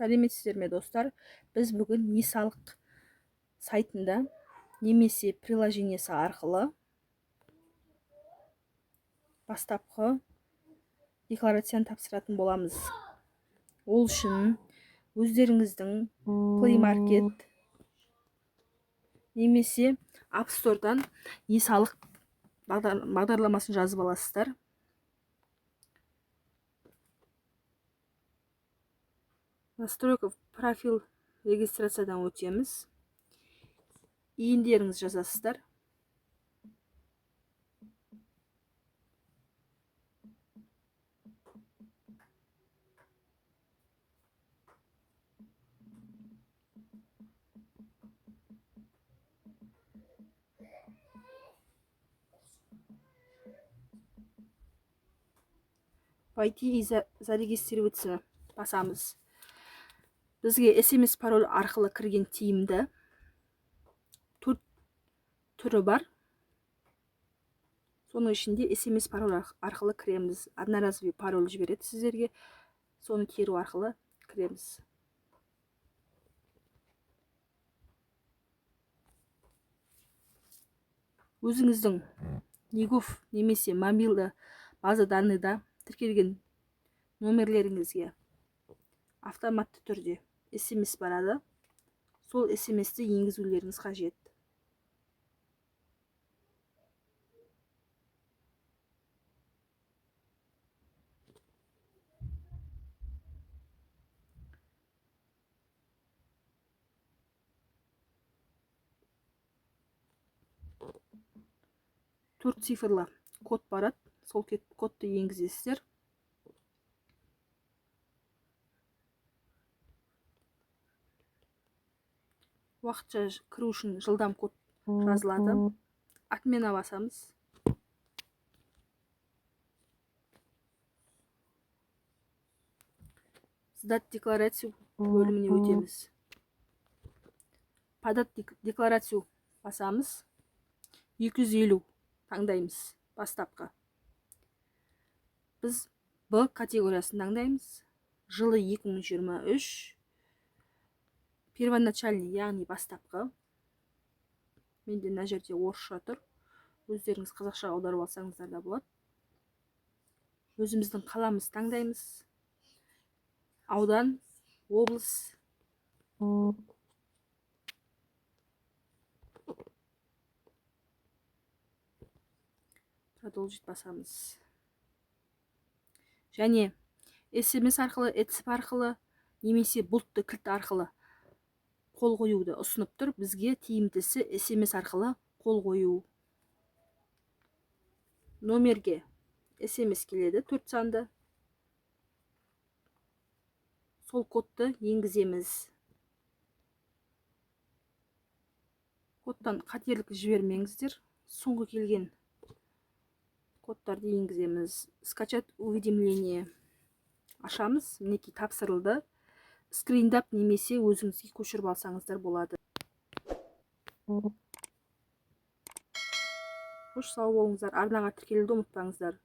Сәлеметсіздер ме, достар! Біз бүгін е-салық сайтында немесе приложениесі арқылы бастапқы декларацияны тапсыратын боламыз. Ол үшін өздеріңіздің Play Market немесе App Store'дан е-салық бағдарламасын жазып аласыздар. Настройка, профиль, регистрациядан өтеміз. ИИН-деріңізді жазасыздар. «Войти и зарегистрироваться» басамыз. Бізге СМС, пароль арқылы кірген тиімді. Төрт түрі бар, соның ішінде СМС, пароль арқылы кіреміз. Одноразовый пароль жібереді сіздерге, соны теру арқылы кіреміз. Өзіңіздің eGov немесе мобильді база данныйда тіркелген номерлеріңізге автоматты түрде СМС барады. Сол СМС-ті енгізулеріңіз қажет. Төрт цифрлы код барады, сол кодты енгізесіздер. Уақытша кіру үшін жылдам код жазылады. «Отмена» басамыз. «Сдать декларацию» бөліміне өтеміз. «Подать декларацию» басамыз. 250 таңдаймыз. Бастапқы біз Б категориясын таңдаймыз. Жылы 2023. Первоначальный, яғни бастапқы. Менде мына жерде орысша тұр, өздеріңіз қазақша аударып алсаңыздар да болады. Өзіміздің қаламызды таңдаймыз, аудан, облыс. «Продолжить» басамыз. Және СМС арқылы, ЭЦП арқылы немесе бұлтты кілт арқылы қол қоюды ұсынып тұр. Бізге тиімдісі СМС арқылы қол қою. Номерге СМС келеді, төрт санды. Сол кодты енгіземіз. Кодтан қателік жібермеңіздер. Соңғы келген кодтарды енгіземіз. «Скачать уведомление» ашамыз. Мінекей, тапсырылды. Скриндап немесе өзіңізге көшіріп алсаңыздар болады. Қош, сау болыңыздар! Арнаға тіркелуді ұмытпаңыздар.